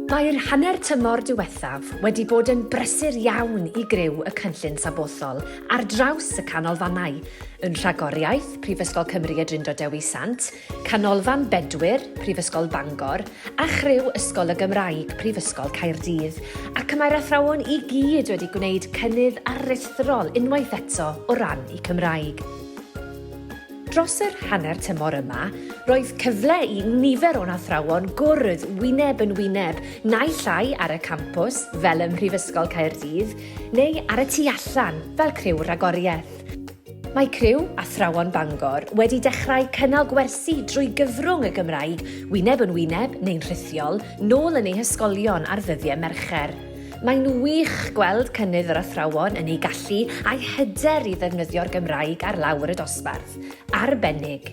Mae'r hanner tymor diwethaf wedi bod yn brysur iawn i griw y Cynllun Sabothol ar draws y canolfannau, yn Rhagoriaeth, Prifysgol Cymru y Drindod Dewi Sant, Canolfan Bedwyr, Prifysgol Bangor, a chriw Ysgol y Gymraeg, Prifysgol Caerdydd, ac mae'r athrawon i gyd wedi gwneud cynnydd aruthrol unwaith eto o ran eu Cymraeg. Dros yr hanner tymor yma, roedd cyfle i nifer o'n athrawon gwrdd wyneb yn wyneb, naill ai ar y campws, fel ym Mhrifysgol Caerdydd, neu ar y tu allan, fel criw rhagoriaeth. Mae criw Athrawon Bangor wedi dechrau cynnal gwersi drwy gyfrwng y Gymraeg, wyneb yn wyneb neu'n rhithiol, nôl yn eu hysgolion ar ddyddiau Mercher. Mae'n wych gweld cynnydd yr athrawon yn eu gallu a'u hyder i ddefnyddio'r Gymraeg ar lawr y dosbarth. Arbennig!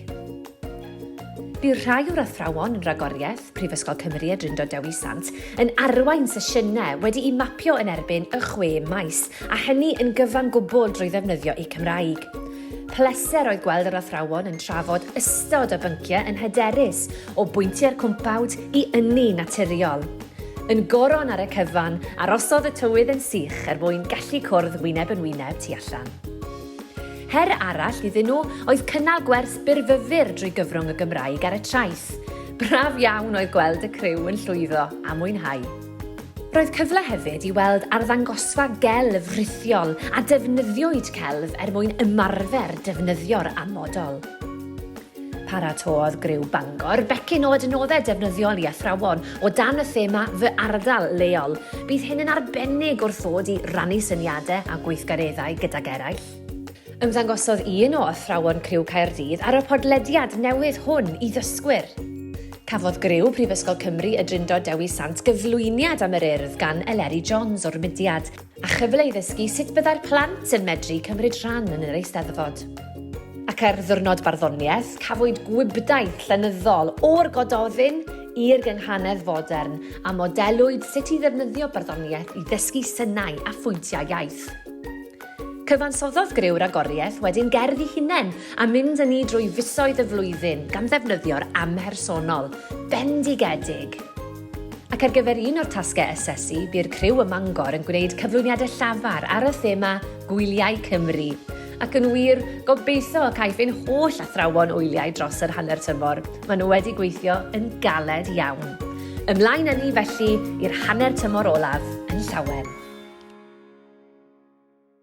Bu rhai o'r athrawon yn Ragoriaeth, Prifysgol Cymru a Drindod Dewi Sant, yn arwain sesiynau wedi'u mapio yn erbyn y chwe maes, a hynny yn gyfan gwbl drwy ddefnyddio eu Cymraeg. Pleser oedd gweld yr athrawon yn trafod ystod o bynciau yn hyderus, o bwyntiau'r cwmpawd i ynni naturiol. Yn goron ar y cyfan, arosodd y tywydd yn sych er mwyn gallu cwrdd wyneb yn wyneb tu allan. Her arall iddyn nhw oedd cynnal gwers byrfyfyr drwy gyfrwng y Gymraeg ar y traeth. Braf iawn oedd gweld y criw yn llwyddo a mwynhau. Roedd cyfle hefyd i weld arddangosfa gelf rhithiol a defnyddiwyd celf er mwyn ymarfer defnyddio'r amodol. Paratôdd griw Bangor becyn o adnoddau defnyddiol i athrawon o dan y thema Fy Ardal Leol. Bydd hyn yn arbennig wrth ddod i rannu syniadau a gweithgareddau gydag eraill. Ymddangosodd un o athrawon criw Caerdydd ar y podlediad newydd hwn i ddysgwyr. Cafodd griw Prifysgol Cymru y Drindod Dewi Sant gyflwyniad am yr Urdd gan Eleri Johns o'r mudiad. A chyfle i ddysgu sut byddai'r plant yn medru cymryd rhan yn yr Eisteddfod. Ac ar Ddiwrnod Barddoniaeth, cafwyd gwibdaith llenyddol o'r Gododdin i'r gynghanedd fodern a modelwyd sut i ddefnyddio barddoniaeth i ddysgu synau a phwyntiau iaith. Cyfansoddodd griw Ragoriaeth wedyn gerdd i hunain a mynd â ni drwy fisoedd y flwyddyn gan ddefnyddio'r amhersonol, bendigedig! Ac ar gyfer un o'r tasgau asesu, bu'r criw ym Mangor yn gwneud cyflwyniadau llafar ar y thema Gwyliau Cymru. Ac yn wir, gobeithio y caiff ein holl athrawon wyliau dros yr hanner tymor. Maen nhw wedi gweithio yn galed iawn. Ymlaen â ni felly i'r hanner tymor olaf yn llawen.